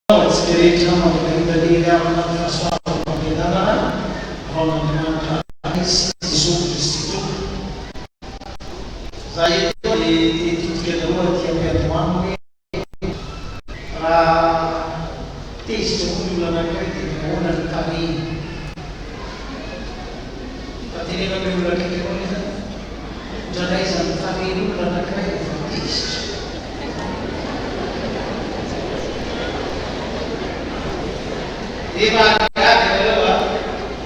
Ho antsika rehetra mandrakariva lery avana ny fahasoavana fampianarana avy amin'Andriamanitra Ray sy Jesoa Kristy Tompo. Za eto dia te hitodika anareo aty am-piandohana hoe raha tezitra moa ny olona anankiray dia manahoana ny tarehiny? Mba teneno amin'ilay olona akaiky anao anie zany. Indraindray izany tarehin'olona anankiray rehefa tezitra. Dia mahagaga ianareo a!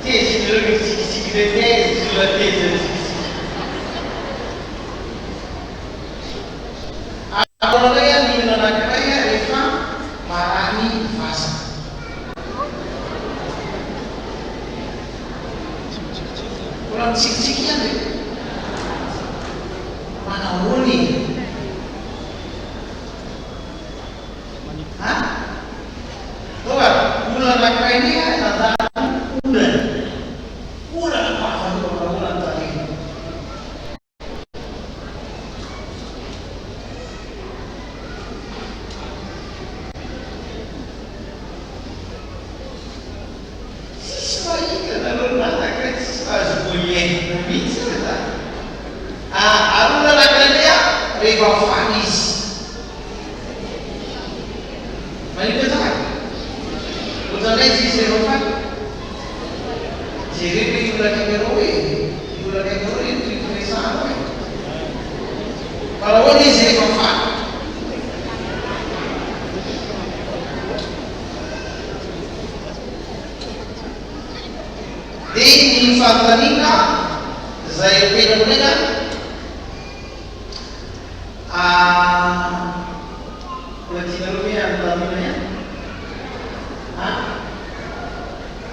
Tezitra nareo mitsikitsiky ireo taiza izy olona tezitra mitsikitsiky. Ary indray ny olona anankiray rehefa marary vazana. Mbola mitsikitsiky ihany ve? Manahoana e? Ha? Tonga, olona anankiray indray ary nandalo olana. Olana goavana io, manahoana ny tarehiny? Tsisy mahita nareo nanaka tsisy mahazo moyenne mihitsy aza a! Ary olona anankiray rehefa faly izy mahita tsara ohatran'aiza izy rehefa faly? Jereo ilay olona akaiky anao e! Ilay olona akaiky anao anie no tiako resahana e! Fa nahoana izy rehefa faly? Dia ny fanontaniana izay apetrako indray an, mbola tianareo ve hanontaniana ihany? An?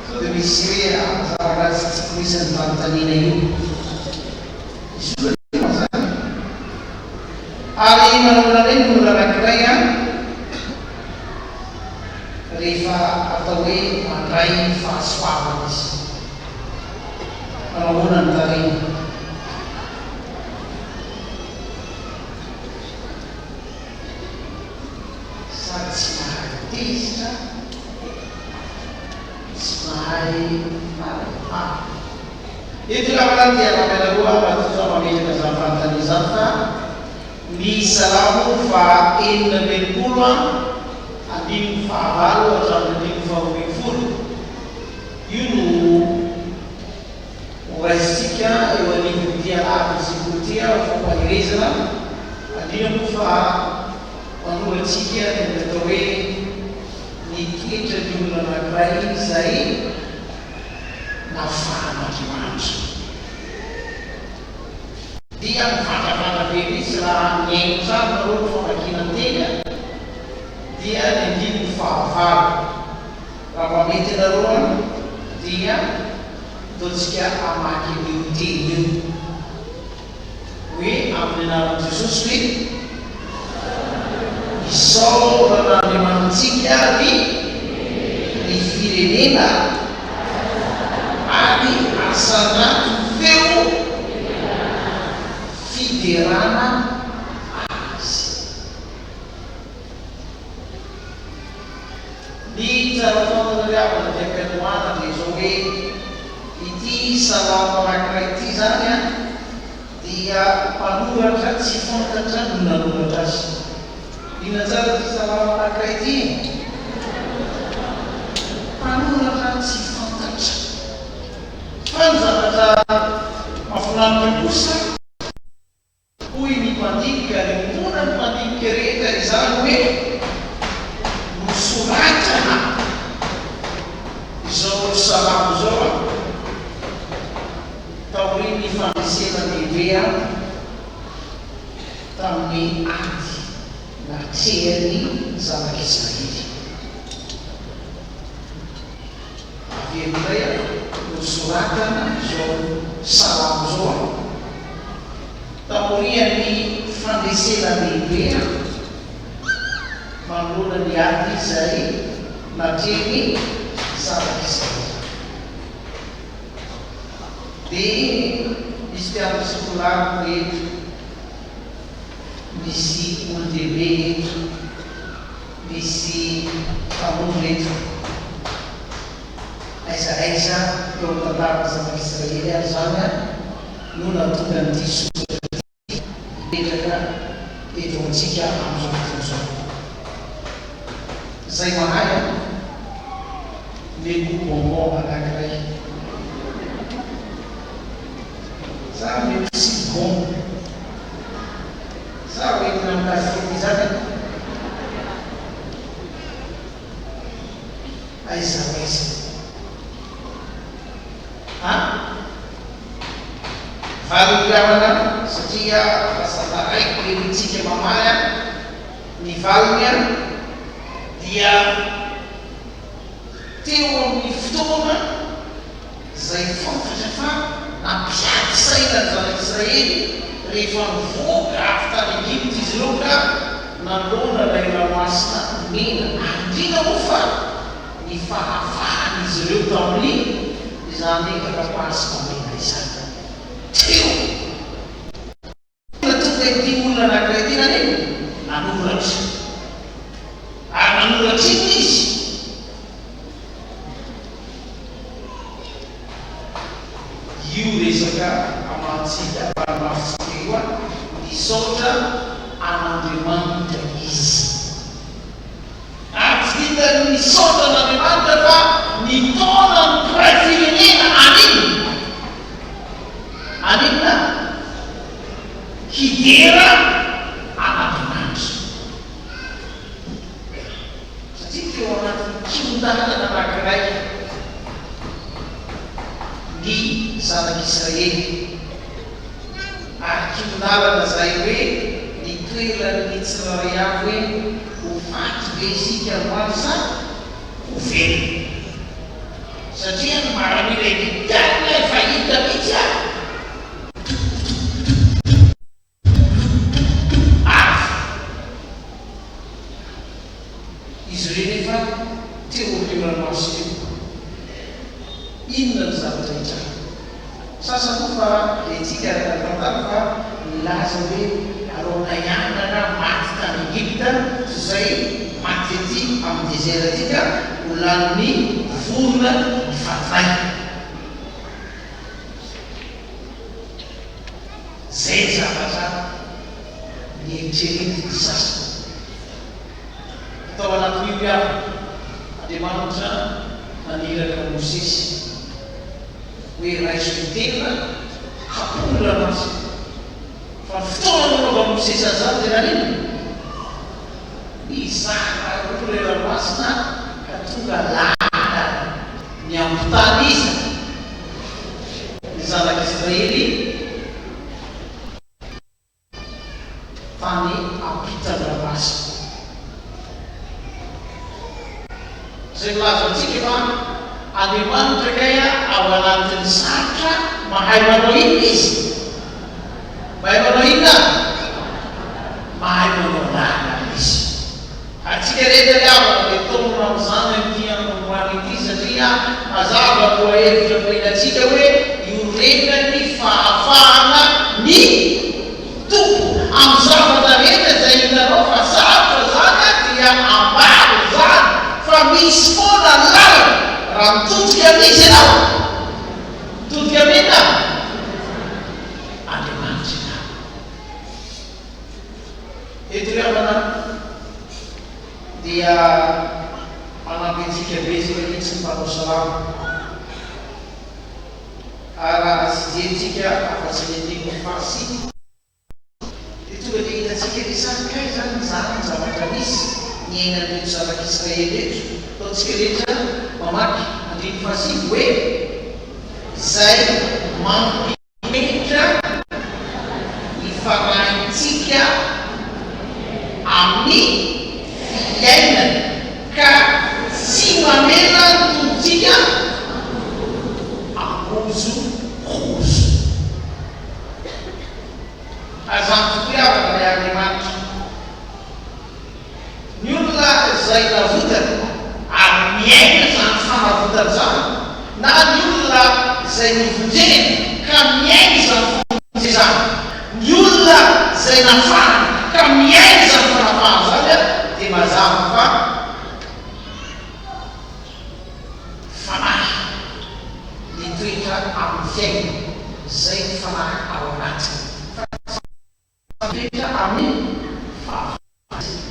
Sao dia misy hoe zavatra tsy tiako mihitsy ny fanontaniana io. Misy olona ve izany? Ary manahoana indray ny olona anankiray an, rehefa atao hoe mandray fahasoavana izy? Manao ahoana ny tarehiny? Sady tsy mahay tezitra. nahay ah. Eto angamba dia raha roa raha toa za mametraka izany fanontaniana izany fa ny Salamo faha 66 an, andininy fahavalo hatramin'ny andininy faha 12, io no ho raisintsika eo anivon'ity alahadin'ny sekoly ity ho fampaherezana, indrindra moa fa manoro antsika ny atao hoe ny toetran'ny olona anankiray izay nafahan'Andriamanitra. Dia mivandravandra be mihitsy raha mihaino tsara nareo ny famakiana ny teny a! Dia ny andininy fahavalo. Raha mba mety anareo an, dia ataontsika hamaky an'io teny io. Hoe amin'ny anaran'i Jesosy hoe, Isaorana Andriamanitsika ry ny firenena ary asandrato ny feo fiderana Azy. Ny tsara fantatra ry havana dia am-piandohana dia izao hoe ity salamo anankiray ity izany an dia mpanoratra tsy fantatra no nanoratra azy. Inona tsara ity salamo anankiray ity? Mpanoratra tsy fantatra. Fa ny zavatra mahafinaritra kosa. Hoy ny mpandinika, ary iombonan'ny mpandinika rehetra izany hoe, Nosoratana izao salamo izao taorian'ny fandresena lehibe tamin'ny ady natrehan'ny zanak'Israely. Averiko indray, nosoratana izao salamo izao Taorian'ny fandresena lehibe manoloana ny ady izay natrehin'ny Zanak'Israely, dia nisy mpianatra sekoly eto, nisy olon-dehibe eto, nisy mpanompo eto. Aiza aiza eo amin'ny tantaran'ny Zanak'Israely ary izany no nahatonga an'ity soratra ity hipetraka eto amintsika amin'izao fotoana izao? Izay mahay an, omeko bonbon anankiray. Sa omeko siligon. Sa hoentina amin'ny casquette izany an? Aiza ho aiza? A? Valiny ry havana satria lasa taraiky le mitsika mamaly an, ny valiny an dia teo amin'ny fotoana izay fantatra fa nampiady saina ny zanak'Israely rehefa nivoaka avy tany Egypta izy ireo ka nanoloana ilay Ranomasina Mena, ary indrindra moa fa ny fahafahan'izy ireo tamin'ny izany Ranomasina Mena izany. Teo. Tonga tonga ity olona anankiray ity nanino? Nanoratra. Ary nanoratra inona izy? Io resaka amantsika ampahamafintsika io an, nisaotra an'Andriamanitra izy. Ary tsy vitan'ny nisaotra an'Andriamanitra fa nitaona ny mpiray firenena haninona? Haninona? Hidera an'Andriamanitra. Satria teo anatin'ny kihon-dalana anankiray ny zanak'Israely. Ary kihon-dalana izay hoe nitoeran'ny tsirairay avy hoe ho faty ve isika androany sa ho velona. Satria ny maramila Egyptiana efa hita mihitsy ary. Avy izy ireo nefa teo amin'io ranomasina io. Inona no zavatra hitranga? Sasa moa fa rentsika araka ny tantara fa nilaza hoe Arona ihany angaha maty tany Egypta toy izay maty aty amin'ny désert aty ka ho lanin'ny vorona ny fatiny. vadinay. Izay ny zavatra nieritreretin'ny sasany. Tao anatin'io ry havana, Andriamanitra naniraka Mosesy hoe raiso ny tena hapoho ny ranomasina. Fa ny fotoana nanaovan'i Mosesy an'izany dia naninona? Nizara roa ilay ranomasina ka tonga lalana niampitana iza? Ny zanak'Israely. Tany ampitan-dranomasina. Izay milaza amintsika fa Andriamanitra kay ao anatin'ny sarotra mahay manao inona Izy? Mahay manao inona? Mahay manao lalana Izy. Antsika rehetra ry havana dia taomina amin'izany amin'ity androany ity satria mazava ny lohahevitra nomena antsika hoe iorenan'ny fahafahana ny Tompo. Amin'ny zavatra rehetra izay hitanao fa sarotra izany dia ambara izany fa misy foana ny lalana raha mitodika amin'iza ianao? Mitodika amin'inona? Andriamanitra ianao. Eto ry havana dia manampy antsika betsaka mihitsy ny mpanao salamo. Ary raha tsy jerentsika afa-tsy ny andininy fahasivy dia tonga dia hitantsika ery sary kay izany izany ny zavatra nisy niainan'ireto zanak'Israely ireto. Ataontsika rehetra mamaky andininy fahasivy hoe, Izay mampi. Hentitra ny fanahintsika amin'ny fiainana ka tsy mamela ny tongotsika hangozohozo. Aza mitokiavana ilay Andriamanitra. Ny olona izay navotana ary miaina izany fanavotana izany, na ny olona izay novonjena ka miaina izany famonjena izany, ny olona izay nafahana ka miaina izany fanafahana izany dia mazava fa fanahy mitoetra amin'ny fiainana, izay ny fanahy ao anatiny fa tsy mitoetra amin'ny fahafatesana.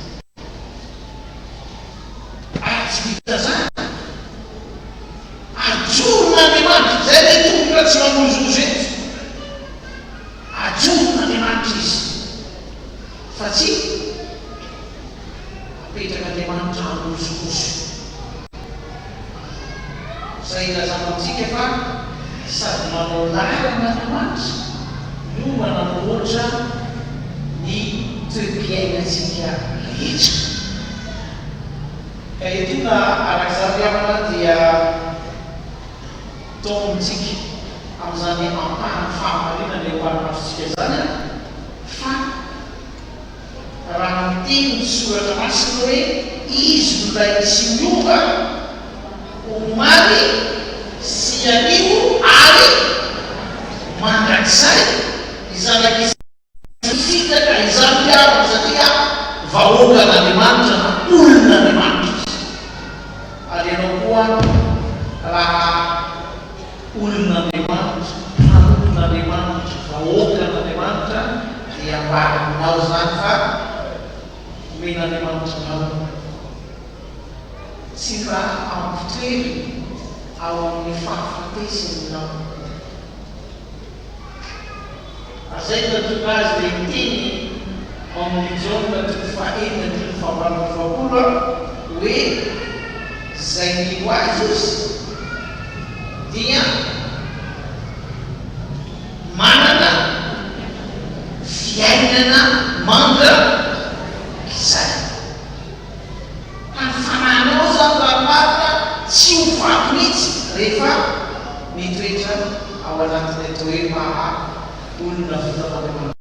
Ary tsy vitan'izany, ajoron'Andriamanitra, izay ilay tongotra tsy mamozohozo eto, ajoron'Andriamanitra izy, fa tsy apetrak'Andriamanitra hamozohozo. Izay ilazana amintsika fa sady manao lalana Andriamanitra no manamboatra ny toe-piainantsika rehetra. Ka etoana araka izany ry havana dia taomintsika amin'izany ampahan'ny fahamarinana eo ambany masontsika izany fa Raha miteny ny Soratra Masina hoe Izy no Ilay tsy miova, omaly sy anio ary mandrakizay, ny Zanak'Israely tsy fitaka izany mpihavana satria vahoakan'Andriamanitra na olon'Andriamanitra izy. Ary ianao koa raha olon'Andriamanitra, mpanompon'Andriamanitra, vahoakan'Andriamanitra dia ambara aminao izany fa omen'Andriamanitra anao. Tsy mba ampitoeriny ao amin'ny fahafatesany ianao. Ary izay no nahatonga azy dia niteny ao amin'ny Jaona toko fahenina andininy fahavalo amby efapolo hoe, Izay mino Azy ozy dia manana fiainana mandrakizay. Ka ny fanahinao izany raha ny marina tsy ho faty mihitsy rehefa mitoetra ao anatin'ny atao hoe maha olona vitan'Andriamanitra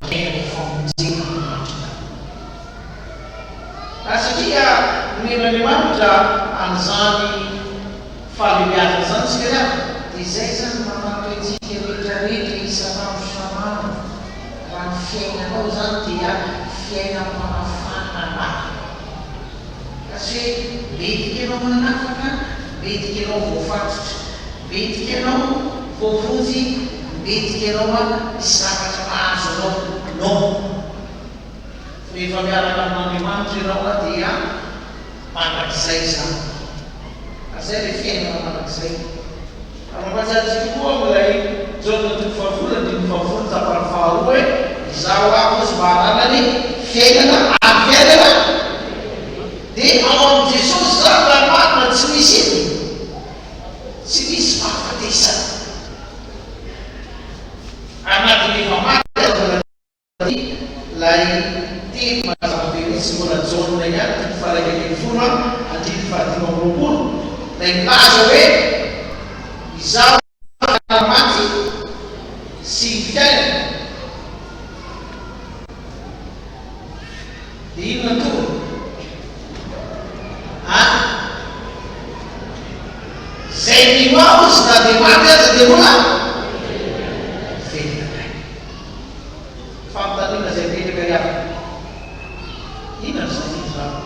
ny famonjen'Andriamanitra. Ka satria nomen'Andriamanitra an'izany fahalehibiazana izany isika ry havana, dia izay izany no manampy antsika rehetra rehetra isan'andro isan'andro. Raha ny fiainanao izany dia fiainam-panafahana. Ka tsy hoe mendrika ianao manafaka. Mbetika ianao voafatotra, mbetika ianao voavonjy, mbetika ianao an misy zavatra mahazo anao. Non. Rehefa miaraka amin'Andriamanitra ianao an dia mandrakizay izany. Ary izay ilay fiainana mandrakizay. Ary mampahatsiahy antsika koa amin'ilay Jaona toko fahafolo andininy fahafolo tapany faharoa hoe, Izaho avy hozy mba hananany fiainana ary fiainana dia ao amin'i Jesosy izany raha ny marina tsy misy inona? Tsy misy fahafatesana. Ary na dia efa maty aza mbola Ilay teny mazava be mihitsy mbola Jaona ihany toko faha-11 andininy faha-25 ilay milaza hoe, Izaho no maty sy ny fiainana. Dia inona toa? An? Izay mino Ahy hozy na dia maty aza dia mbola velona indray. Fanontaniana izay mipetraka ry havana, Inona no safidinao?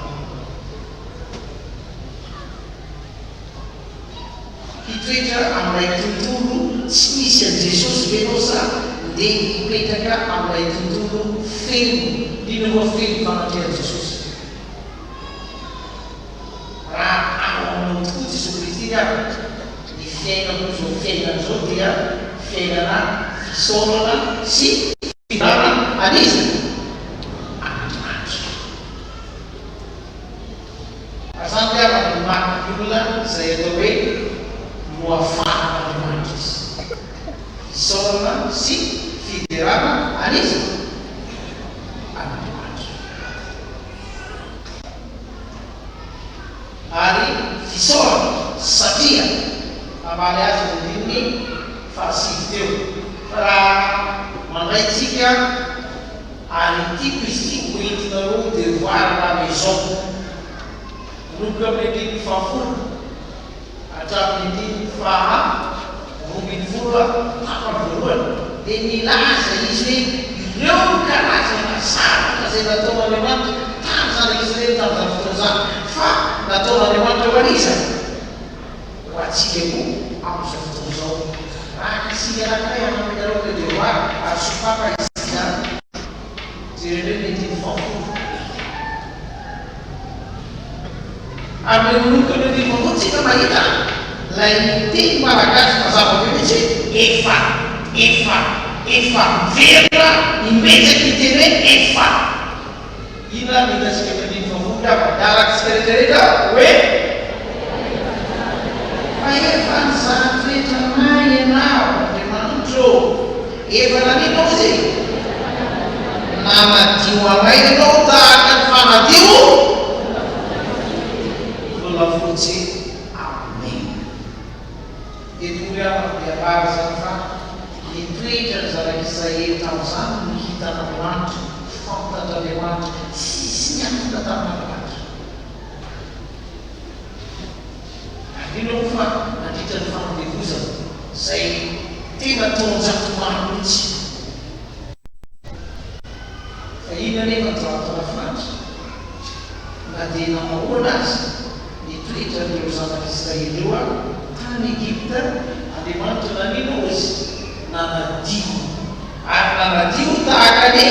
Hitoetra amin'ilay tontolo tsy misy an'i Jesosy ve ianao sa ndeha hipetraka amin'ilay tontolo feno, indrindra moa feno fanatrehan'i Jesosy? Raha ao aminao tokoa Jesoa Kristy ry havana, ny fiainako izao fiainana izao dia fiainana fisaorana sy fiderana an'iza? An'Andriamanitra. Ary izany ry havana no mariky ny olona izay atao hoe nohafahan'Andriamanitra izy. Fisaorana sy fiderana an'iza? An'Andriamanitra. Ary fisaorana satria namaly azy ny andininy fahasivy teo. Fa raha mandray tsika ary tiako izy ity ho entinareo ho devoir à la maison. Manomboka amin'ny andininy fahafolo hatramin'ny andininy faha 12 tapany voalohany dia nilaza izy hoe ireo no karazana zavatra izay nataon'Andriamanitra tamin'ny zanak'Israely tamin'izany fotoana izany, fa nataon'Andriamanitra ho an'iza? Ho antsika koa amin'izao fotoana izao. Raha isika anankiray hanampy anareo amin'ilay devoir ary sopapa isika, jereo ny andininy fahafolo. Ary ilay manomboka ny andininy voalohany tsika mahita ilay teny malagasy mazava be mihitsy hoe efa, efa, efa, miverina imbetsaka io teny hoe efa. Inona ary no hitantsika amin'ny andininy fahavolo ry havana? Miaraka isika rehetra rehetra hoe. Fa efa nizaha toetra anay ianao, Andriamanitro ô. Efa naninona hozy e? Nanadio anay ianao tahaka ny fanadio volafotsy. Amena. Eto moa ry havana dia ambara izany fa ny toetran'ny zanak'Israely tamin'izany no hitan'Andriamanitra, fantatr'Andriamanitra, tsisy niafina tamin'Andriamanitra. Adino moa fa nandritra ny fanandevozana, izay tena taonjato maro mihitsy. Fa inona anefa ny zavatra mahafinaritra? Na dia nanahoana aza ny toetran'ireo zanak'Israely ireo ary tany Egypta, Andriamanitra nanino hozy? Nanadio. Ary nanadio tahaka ny.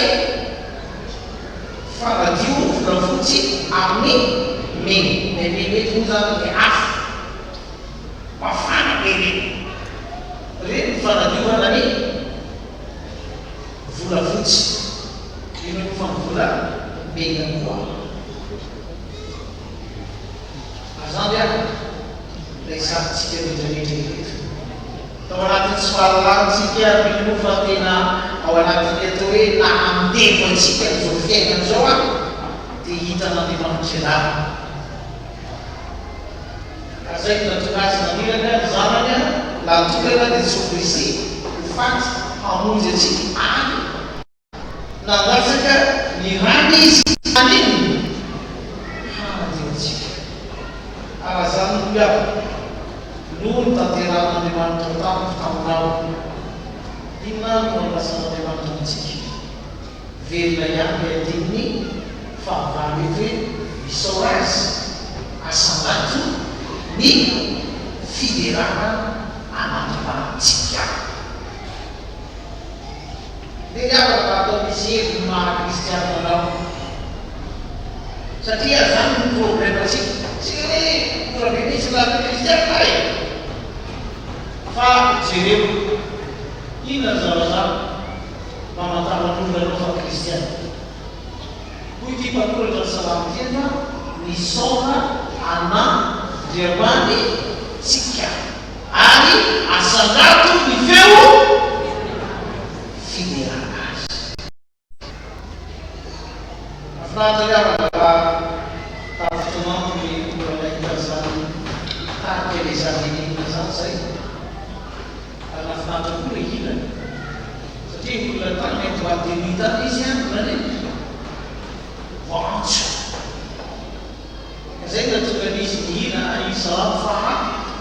Fanadio volafotsy amin'ny mena. Ilay mena eto moa izany ilay afo mafana be ireny. Ireny no fanadiovana ny volafotsy. Inona moa fa ny vola mena koa. Ary izany ry havana, ilay sarintsika rehetra rehetra ireto. Tao anatin'ny tsy fahalalantsika, mino moa fa tena ao anatin'ny atao hoe naha andevo antsika amin'izao fiainana izao ary dia hitan'Andriamanitra ianao. Ary izay no nahatonga Azy naniraka ny Zanany lahatokana dia Jesoa Kristy ho faty hamonjy antsika ary Nandatsaka ny rany izy haninona? Hanadio antsika. Ary raha izany no mpihavana, no notanterahan'Andriamanitra tamiko taminao, inona ary no andrasan'Andriamanitra amintsika? Velona ihany ilay andininy fahavalo eto hoe, Misaora Azy, asandrato ny. fiderana an'Andriamanitsika. Dia ny havana mba atao misy heviny maha kristianina anao. Satria zany no problème tsika. Tsy hoe mora be mihitsy ny lalan'ny kristianina e! Fa jereo, inona ny zavatra mamantaran'olona anao fa kristianina? Hoy ity mpanoratra ny salamo ity fa misaona an'Andriamanitsika. Ary asandrato ny feo fiderana Azy. Mahafinaritra ny havana raha tamin'ny fotoan'andro ny mbola nahita an'izany tarika Les Avelines izany izay. Ary nahafinaritra koa ilay hirany. Satria mbola tany amin'ny boite de nuit tany izy no naneno. Voaantso. Ka zay no nahatonga an'izy nihira io salamo faha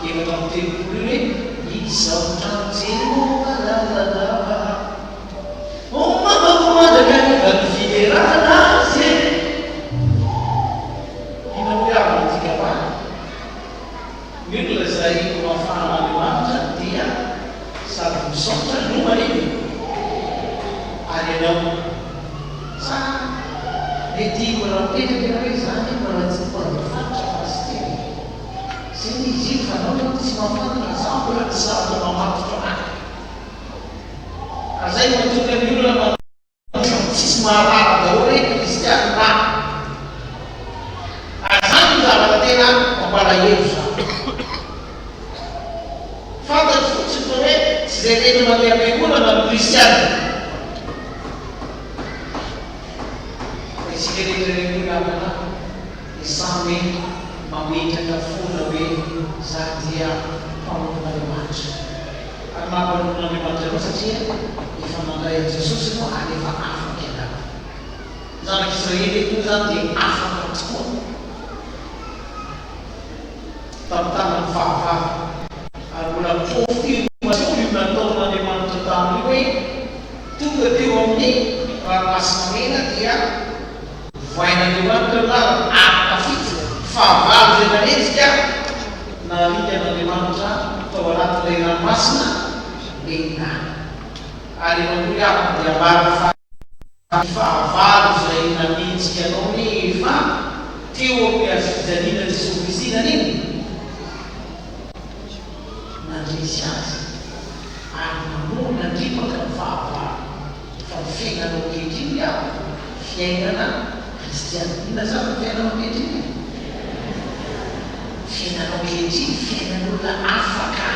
34 io hoe, Misaotra an'i Jehovah lalandava, Omako mandrakariva ny fiderana Azy e! Inona moa avy no dikam-bary? Ny olona izay nohafahan'Andriamanitra dia sady misaotra no maninona? Ary ianao? Sa mety mbola mipetraka ianao hoe za anie mbola tsy mpandeha faritra pasitera e! Zay anie izy iny fa anao zany tsy mahafantatra za mbola tsy zavatra mamatotra ahy. Ka zay no mahatonga ny olona manao samy tsisy mahalala daholo hoe kristianina aho. Ary zany no zavatra tena mampalahelo zany. Fantatro fotsiny fa hoe tsy izay rehetra mandeha am-piangonana no kristianina. Fa isika rehetra ireny koa namana dia samy mametraka foana hoe za dia mpanompon'Andriamanitra. Ary maha mpanompon'Andriamanitra anao satria efa nandray an'i Jesosy ianao ary efa afaka ianao. Ny zanak'Israely eto moa izany dia afaka tokoa tamin'ny tanan'ny fahavalo. Ary mbola confirmation io nataon'Andriamanitra taminy io hoe tonga teo amin'ny ranomasina mena dia vohain'Andriamanitra ny lalana ary tafiditra fahavalo izay nanenjika naringan'Andriamanitra tao anatin'ilay ranomasina mena. Ary ianao koa ry havana dia ambara fa Ny fahavalo izay nanenjika anao anie efa teo amin'ny hazofijaliana Jesoa Kristy nanino? Nandresy azy ary namono nandripaka ny fahavalo. Fa ny fiainanao ankehitriny ry havana, fiainana kristiana. Inona izany ny fiainanao ankehitriny e? Fiainanao ankehitriny, fiainan'olona afaka.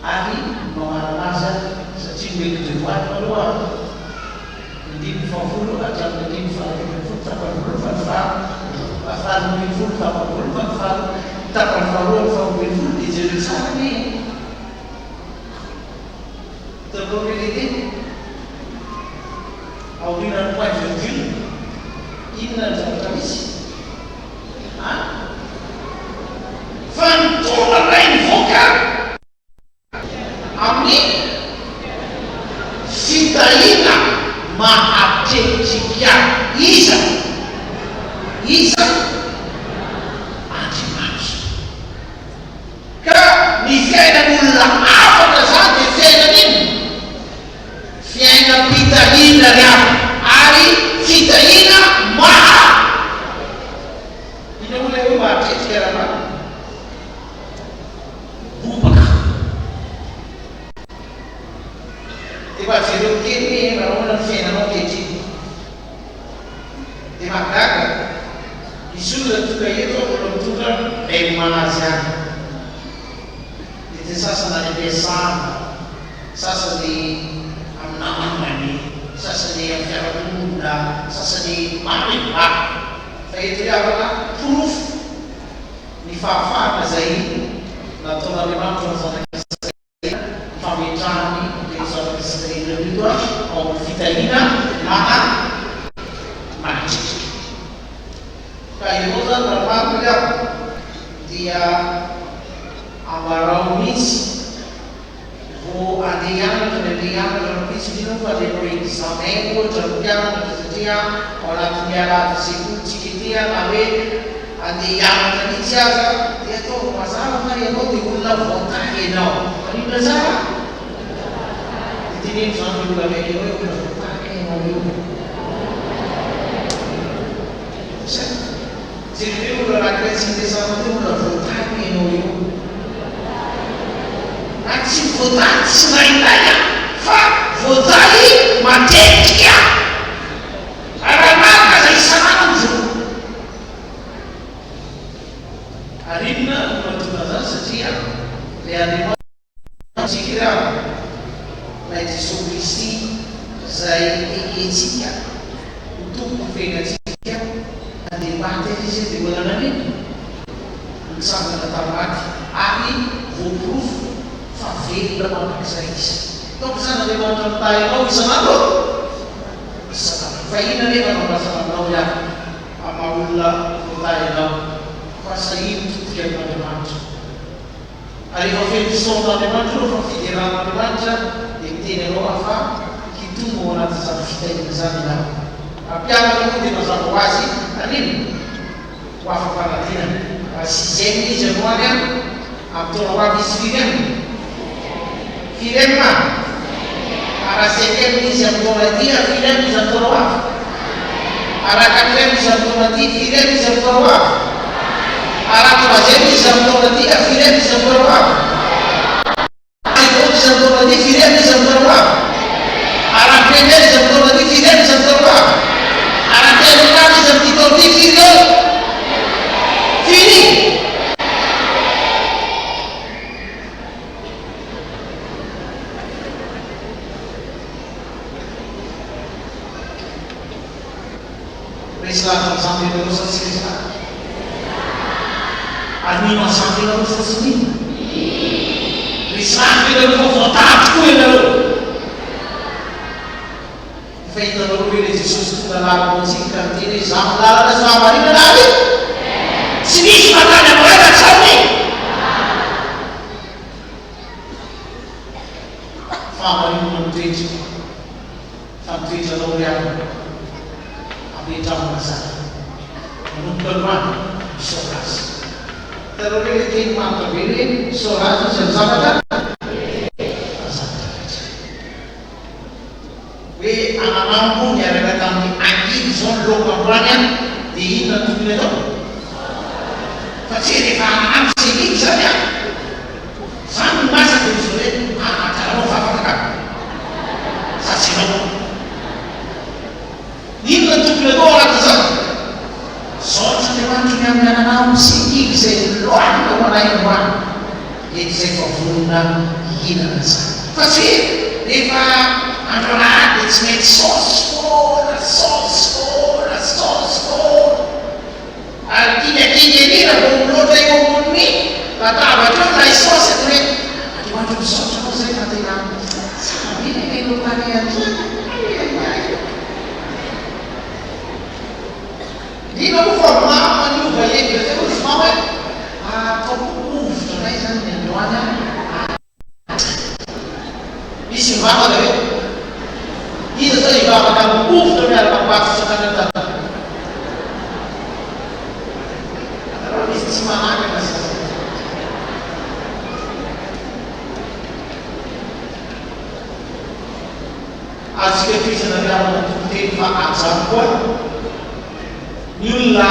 Ary mamarana azy aho satria nomeko devoir aloha aho, ny andininy fahafolo hatramin'ny andininy fahatelo ambin'ny folo tapany voalohany fa ny faharoa ambin'ny folo tapany voalohany fa ny faharoa tapany faharoa amin'ny faharoa ambin'ny folo dia jereo tsara anie e! Hitanareo ve ilay teny? Aorianan'ny point virgule, inona ny zavatra misy? An! Fa ny tonga indray mivoaka amin'ny fitahiana mahatretrika iza? Iza? Andriamanitra. Ka ny fiainan'olona afaka izany dia fiainan'inona? Fiainam-pitahiana ry havana, ary fitahiana maha. Inona moa ilay hoe mahatretrika rahalahy? Bobaka. Dia mba jereo kely hoe manahoana ny fiainanao ankehitriny. Dia mahagaga, misy olona tonga eto mbola mitondra mail azy ihany. Mety ny sasany any am-piasana, sasany amin'ny namany, sasany amin'ny fiarahamonina, sasany maro e, maro. Fa eto ry havana, porofo ny fahafahana izay nataon'Andriamanitra ny zanak'Israely, ny fametrahany ireto zanak'Israely ireto ao amin'ny fitahiana maha mahatrika. Ka ianao izany raha marina ry havana dia ambarao mihitsy vao andeha hianatra ny andeha hianatra no izy. mihitsy, indrindra moa fa rehefa examen ohatra ny mpianatra satria ao anatin'ny alahady sekoly tsika ity na hoe andeha hianatra mihitsy aza dia ataovy mazava fa ianao dia olona voatahy ianao. Maninona tsara? Dia teneno izany ny olona akaiky anao hoe olona voatahy kay ianao io. Sa? Jereo olona anankiray tsy niresahana teo olona voatahy kay ianao io. Na tsy voatahy tsindraindray an, fa voatahy matetika. Ary raha marina aza isan'andro. Ary inona no mahatonga an'izany? Satria ilay Andriamanitra isika ry havana, ilay Jesoa Kristy izay ekentsika ho Tompon'ny fiainantsika, na dia maty aza Izy dia mbola naninona? Nitsangana tamin'ny maty ary voaporofo fa velona mandrakizay Izy. Donc izany Andriamanitra mitahy anao isan'andro isan'andro. Fa inona anefa no andrasana aminao ry havana? Amin'ny maha olona voatahy anao, fa sahia mitodika amin'Andriamanitra. Ary rehefa feno fisaoran'Andriamanitra ianao, fa fideran'Andriamanitra, dia miteny anao aho fa hitombo ao anatin'izany fitahiana izany ianao. Raha mpianatra moa dia mazava ho azy, haninona? Ho afa-panadinana. Raha sixième izy androany an, amin'ny taona ho avy izy firy M? Firy M? Ary raha cinquième izy amin'ny taona ity, firy M izy amin'ny taona ho avy? Ary raha quatrième izy amin'ny taona ity, firy M izy amin'ny taona ho avy? Ary raha troisième izy amin'ny taona ity, firy M izy amin'ny taona ho avy? Seconde izy amin'ny taona ity, firy M izy amin'ny taona ho avy? Ary raha première izy amin'ny taona ity, firy M izy amin'ny taona ho avy? Ary raha terminale izy amin'ity taona ity, firy M? Firy? Resy lahatra amin'izany ve ianareo sa tsy resy lahatra? Ary mino an'izany ve ianareo sa tsy mino? Resy lahatra ve ianareo fa voatahy tokoa ianareo? Efa hitanareo ve ilay Jesosy tonga lalana ho antsika ka niteny hoe izaho no lalana sy fahamarinana ary tsy misy mankany amin'ny Ray raha tsy amin'ny fahamarinana mitoetra. Fa ny toetranao ry havana, apetraho mazava. Manomboka androany, misaora Azy. Hitanareo ve ilay teny manitra be hoe misaora Azy izy amin'ny zavatra? Amin'ny zavatra rehetra. Hoe ananambo niaraka tamin'ny angivy izao ny laoka androany an, dia inona no tokony atao? Fa tsy hoe rehefa ananambo sy angivy izany an! Zany no masaka io zao hoe anankaranao vavaka ka! Sa tsy enao? Inona no tokony atao ao anatin'izany? Misaotra Andriamanitra ny amin'ny ananambo sy angivy izay noloanina ho anay androany. Mety izay fa vonona hihinana an'izany. Fa tsy hoe rehefa andro alahady dia tsy maintsy saosy foana, saosy foana, saosy foana. Ary kingakinga ery raha vao miloatra eo ambonin'ny latabatra eo ilay saosy dia hoe, Andriamanitra misaotra anao izay fa tena tsara be ilay menu tarehy aty an! Ay ay ay! Indrindra moa fa mama niova hevitra izay hoy izy mama hoe, ataoko hovitra indray izany ny androany an! Misy mivavaka ve? Iza zao hivavaka amin'ny hovitra miaraka amin'ny vato sy hatrany an-tanàna? Hitanareo misy tsy manangana sasany. Azontsika tohizana ry havana ny toriteny fa ajanony koa ny olona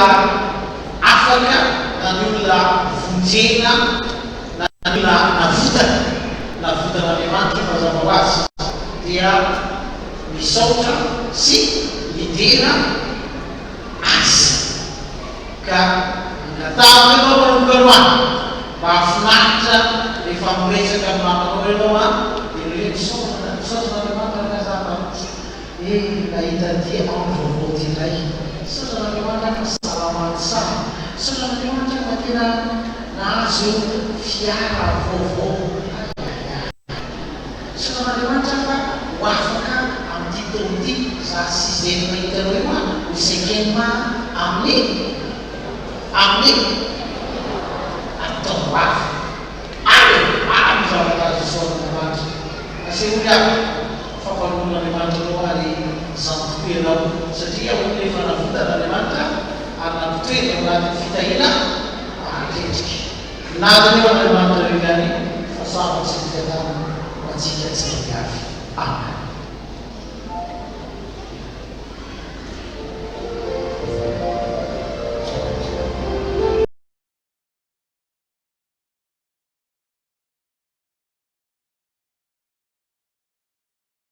afaka na ny olona vonjena na ny olona navotana, navotan'Andriamanitra mazava ho azy, dia misaotra sy midera Azy. Ka angatahako ianao manomboka androany, mba hahafinaritra rehefa miresaka amin'ny namanao ianao an, dia ny hoe misaotra, misaotra an'Andriamanitra ry razana an, eh nahita an'ity andro vaovao ity indray, misaotra an'Andriamanitra aho fa salama tsara, misaotra an'Andriamanitra aho fa tena Nahazo fiara vaovao ahiahiahy. Misaotra an'Andriamanitra aho fa ho afaka amin'ity taona ity za sixième hitanao io an, ho cinquième amin'ny amin'ny amin'ny taona ho avy. Any e! Maro ny zavatra azo isaorana Andriamanitra. Asehoy aho. Fa mpanompon'Andriamanitra anao ary izany tokoa ianao, satria olona efa navotan'Andriamanitra ary nampitoetra ao anatin'ny fitahiana mahatendrika. Nadinio Andriamanitra io ihany fa sambatra sy ny fiadanana ho antsika tsirairay avy. Amen.